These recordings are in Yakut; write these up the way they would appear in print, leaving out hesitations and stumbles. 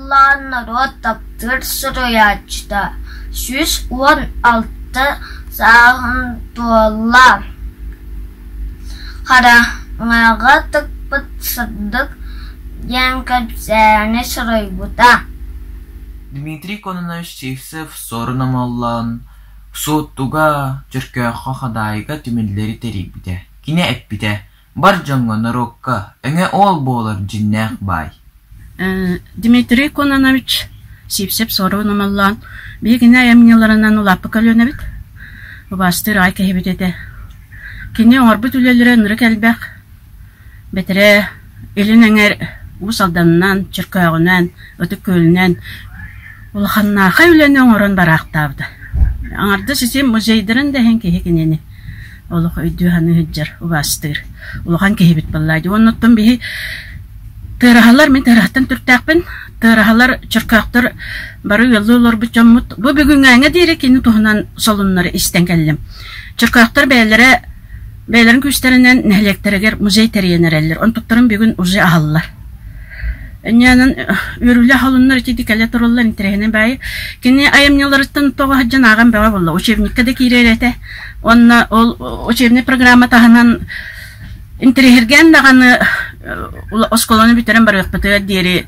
Омоллоон норуот таптыыр суруйааччыта 116 сааһын туолла. Хараҥаҕа тыкпыт сырдык диэн кэпсээни суруйбута. Дмитрий Кононович Сивцев Суорун Омоллоон Суоттуга, Чөркөөххө, Хадаайыга түмэллэри тэрийбитэ. Кини эппитэ: «Бар дьоҥҥо, норуокка өҥө ол буолар дьиҥнээх баай». Дмитрий Кононович Сивцев Суорун Омоллоон биһигини айымньыларынан улааппыт көлүөнэбит, убаастыыр аҕай киһибит этэ. Кини оҥорбут үлэлэрэ ынырык элбэх, Бэтэрээ илин эҥэр Уус Алданынан, Чөркөөҕүнэн, Ытык Күөлүнэн улаханнаахай үлэни оҥорон бараахтаабыта. Аҥардас ити музейдарын да иһин киһи кинини олох өйдүү-саныы сылдьар, убаастыыр улахан киһибит буоллаа дии. Уонна оттон биһи Тыараһалар, мин Тыараһаттан төрүттээхпин. Тыараһалар, Чөркөөхтөр бары ыаллыы олорбут дьоммут. Бу бүгүҥҥээҥҥэ диэри кини туһунан солуннары истэн кэллим. Чөркөөхтөр бэйэлэрэ бэйэлэрин күүстэринэн нэһилиэктэригэр музей тэрийэн эрэллэр. Онтуктарын бүгүн уже аһаллар. Инньээнэн үөрүүлээх холуннар итиити кэлэ тураллар интэриэһинэй баайы. Кини айымньыларыттан тоҕо сылдьан ааҕан бөҕө буолла. Учебникка да киирэр этэ. Уонна ол учебнай программа таһынан интэриэһиргээн даҕаны оскуоланы бүтэрэн барыахпытыгар диэри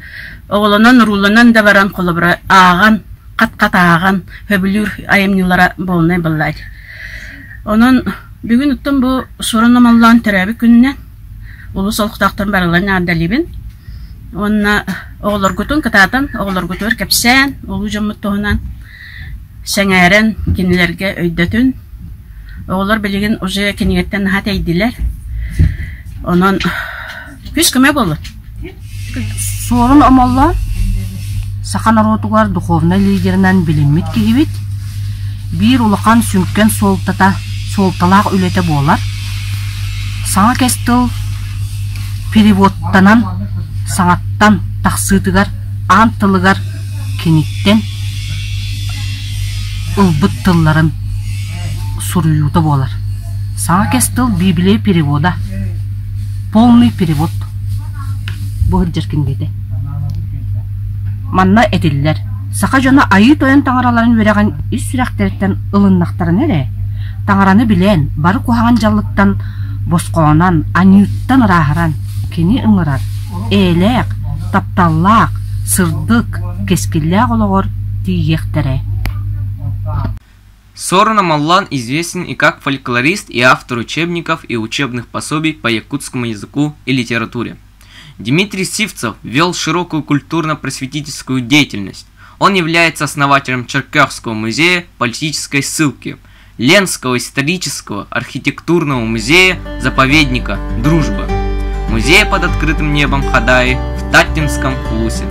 оҕолонон, урууланан да баран холобура ааҕан, хат-хат ааҕан сөбүлүүр айымньылара буолунай буолла. Онон бүгүн оттон бу Суорун Омоллоон төрөөбүт күнүнэн улуус олохтоохторун барыларын эҕэрдэлиибин уонна оҕолоргутун кытаатан оҕолоргутугар кэпсээн, улуу дьоммут туһунан сэҥээрэн кинилэргэ өйдөтүн. Оҕолор билигин уже кинигэттэн наһаа тэйдилэр. Онон күүс-көмө буоллун. Суорун Омоллоон саха норуотугар духовнай лидеринэн билиммит киһибит, биир улахан сүҥкэн суолтата, суолталаах үлэтэ буолар. Саҥа кэс тыл переводтанан саҥаттан тахсыытыгар аан тылыгар киниттэн ылбыт тылларын суруйуута буолар. Саҥа кэс тыл Библия перевода, полный перевод бу сылдьар кинигэтэ. Манна этиллэр: саха дьоно Айыы Тойон таҥараларын үөрэҕин ис сүрэхтэриттэн ылыннахтарына эрэ, таҥараны билэн, бары куһаҕан дьаллыктан босхолонон, аньыыттан ырааһыран, кини ыҥырар, эйэлээх, тапталлаах, сырдык, кэскиллээх олоҕор тиийиэхтэрэ. Сорун Омоллоон известен и как фольклорист и автор учебников и учебных пособий по якутскому языку и литературе. Дмитрий Сивцев вел широкую культурно-просветительскую деятельность. Он является основателем Черкасского музея политической ссылки, Ленского исторического архитектурного музея-заповедника «Дружба», музея под открытым небом Хадаи в Таттинском Улусе.